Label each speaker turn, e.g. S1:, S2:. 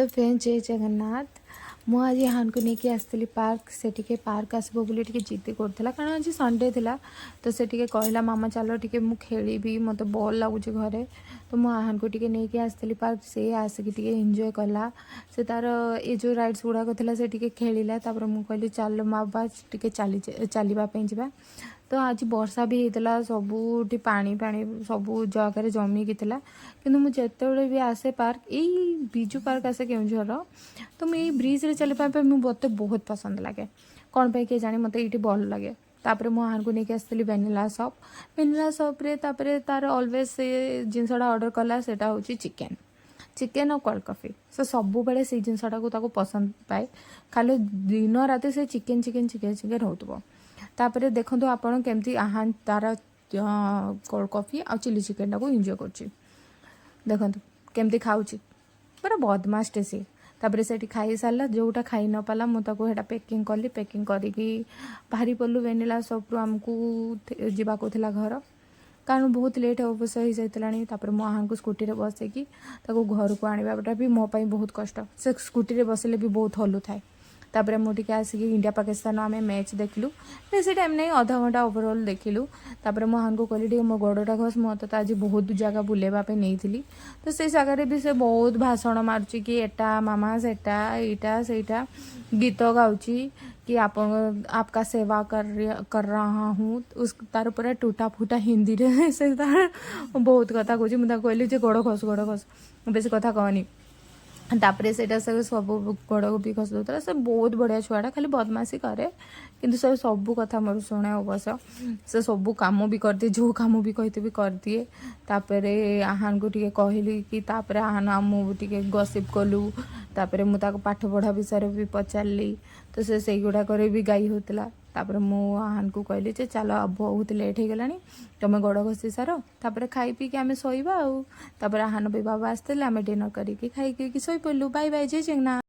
S1: Hello friend, ଜୟ ଜଗନ୍ନାଥ। ମୁଁ ଆଜି ଆହାନକୁ ନେଇକି ଆସିଥିଲି ପାର୍କ। ସେ ଟିକେ ପାର୍କ ଆସିବ ବୋଲି ଟିକେ ଜିଦ୍ଦି କରୁଥିଲା, କାରଣ ଆଜି ସଣ୍ଡେ ଥିଲା। ତ ସେ ଟିକେ କହିଲା, "ମାମା, ଚାଲ ଟିକେ ମୁଁ ଖେଳିବି, ମୋତେ ବୋର୍ ଲାଗୁଛି ଘରେ।" ତ ମୁଁ ଆହାନକୁ ଟିକେ ନେଇକି ଆସିଥିଲି ପାର୍କ। ସେ ଆସିକି ଟିକେ ଏନ୍ଜୟ କଲା। ସେ ତାର ଏ ଯେଉଁ ରାଇଡ଼୍ସ ଗୁଡ଼ାକ ଥିଲା, ସେ ଟିକେ ଖେଳିଲା। ତାପରେ ମୁଁ କହିଲି, "ଚାଲ ବାବା, ଟିକେ ଚାଲିବା ପାଇଁ ଯିବା।" ତ ଆଜି ବର୍ଷା ବି ହେଇଥିଲା, ସବୁଠି ପାଣି ପାଣି ସବୁ ଜାଗାରେ ଜମିକି ଥିଲା। କିନ୍ତୁ ମୁଁ ଯେତେବେଳେ ବି ଆସେ ପାର୍କ, ଏଇ ବିଜୁ ପାର୍କ ଆସେ କେଉଁଝରର, ତ ମୁଁ ଏଇ ବ୍ରିଜ୍ରେ ଚାଲିବା ପାଇଁ ମୋତେ ବହୁତ ପସନ୍ଦ ଲାଗେ। କ'ଣ ପାଇଁ କିଏ ଜାଣି, ମୋତେ ଏଇଠି ଭଲ ଲାଗେ। ତାପରେ ମୁଁ ଆହାନକୁ ନେଇକି ଆସିଥିଲି ଭେନିଲା ସପ୍। ଭେନିଲା ସପ୍ରେ ତାପରେ ତାର ଅଲୱେଜ୍ ସେ ଜିନିଷଟା ଅର୍ଡ଼ର କଲା, ସେଇଟା ହେଉଛି ଚିକେନ୍, ଚିକେନ୍ ଆଉ କୋଲ୍ଡ କଫି। ସେ ସବୁବେଳେ ସେଇ ଜିନିଷଟାକୁ ତାକୁ ପସନ୍ଦ ପାଏ। ଖାଲି ଦିନ ରାତି ସେ ଚିକେନ୍, ଚିକେନ୍, ଚିକେନ୍, ଚିକେନ୍ ହେଉଥିବ। ତାପରେ ଦେଖନ୍ତୁ ଆପଣ କେମିତି ଆହାନ ତାର କୋଲ୍ଡ କଫି ଆଉ ଚିଲି ଚିକେନ୍ଟାକୁ ଏନ୍ଜୟ କରୁଛି। ଦେଖନ୍ତୁ କେମିତି ଖାଉଛି, ପୁରା ବଦମାସଟେ ସିଏ। ତାପରେ ସେଠି ଖାଇସାରିଲା, ଯେଉଁଟା ଖାଇ ନ ପାରିଲା, ମୁଁ ତାକୁ ସେଇଟା ପ୍ୟାକିଂ କଲି। ପ୍ୟାକିଂ କରିକି ବାହାରି ପଡ଼ିଲୁ ଭେନିଲା ସପ୍ରୁ। ଆମକୁ ଯିବାକୁ ଥିଲା ଘର, କାରଣ ବହୁତ ଲେଟ୍ ଅବଶ୍ୟ ହେଇଯାଇଥିଲାଣି। ତାପରେ ମୁଁ ଆହାନକୁ ସ୍କୁଟିରେ ବସେଇକି ତାକୁ ଘରକୁ ଆଣିବାଟା ବି ମୋ ପାଇଁ ବହୁତ କଷ୍ଟ। ସେ ସ୍କୁଟିରେ ବସିଲେ ବି ବହୁତ ହଲୁଥାଏ। ତାପରେ ମୁଁ ଟିକେ ଆସିକି ଇଣ୍ଡିଆ ପାକିସ୍ତାନ ଆମେ ମ୍ୟାଚ୍ ଦେଖିଲୁ। ବେଶୀ ଟାଇମ୍ ନାହିଁ, ଅଧ ଘଣ୍ଟା ଓଭରଅଲ୍ ଦେଖିଲୁ। ତାପରେ ମୁଁ ଆହାନକୁ କହିଲି, "ଟିକେ ମୋ ଗୋଡ଼ଟା ଘସ, ମୁଁ ତ ଆଜି ବହୁତ ଜାଗା ବୁଲେଇବା ପାଇଁ ନେଇଥିଲି।" ତ ସେଇ ଜାଗାରେ ବି ସେ ବହୁତ ଭାଷଣ ମାରୁଛି କି ଏଟା ମାମା, ସେଟା, ଏଇଟା, ସେଇଟା, ଗୀତ ଗାଉଛି କି "ଆପଣ आपका सेवा कर कर रहा हूँ।" उस ତାର ପୁରା ଟୁଟା ଫୁଟା ହିନ୍ଦୀରେ ସେ ତାର ବହୁତ କଥା କହୁଛି। ମୁଁ ତାକୁ କହିଲି ଯେ ଗୋଡ଼ ଘସ, ଗୋଡ଼ ଘସ, ବେଶୀ କଥା କହନି। ତାପରେ ସେଇଟା ସେ ସବୁ ଗୋଡ଼କୁ ବି ଘଷି ଦେଉଥିଲା। ସେ ବହୁତ ବଢ଼ିଆ ଛୁଆଟା, ଖାଲି ବଦମାସି କରେ, କିନ୍ତୁ ସେ ସବୁ କଥା ମୋର ଶୁଣେ। ଅବଶ୍ୟ ସେ ସବୁ କାମ ବି କରିଦିଏ, ଯେଉଁ କାମ ବି କହିଥିବି କରିଦିଏ। ତାପରେ ଆହାନକୁ ଟିକେ କହିଲି କି, ତାପରେ ଆହାନ ଆଉ ମୁଁ ଟିକେ ଗସିପ୍ କଲୁ। ତାପରେ ମୁଁ ତାକୁ ପାଠ ପଢ଼ା ବିଷୟରେ ବି ପଚାରିଲି, ତ ସେ ସେଇଗୁଡ଼ାକରେ ବି ଗାଇ ହେଉଥିଲା। ତାପରେ ମୁଁ ଆହାନକୁ କହିଲି ଯେ ଚାଲ, ଆଉ ବହୁତ ଲେଟ୍ ହେଇଗଲାଣି, ତମେ ଗୋଡ଼ ଘଷି ସାର, ତାପରେ ଖାଇ ପିଇକି ଆମେ ଶୋଇବା। ଆଉ ତାପରେ ଆହାନ ବି ବାବା ଆସିଥିଲେ, ଆମେ ଡିନର୍ କରିକି ଖାଇ ପିଇକି ଶୋଇପଡ଼ିଲୁ। ବାଇ ବାଇ, ଜୟ ଜଗନ୍ନାଥ।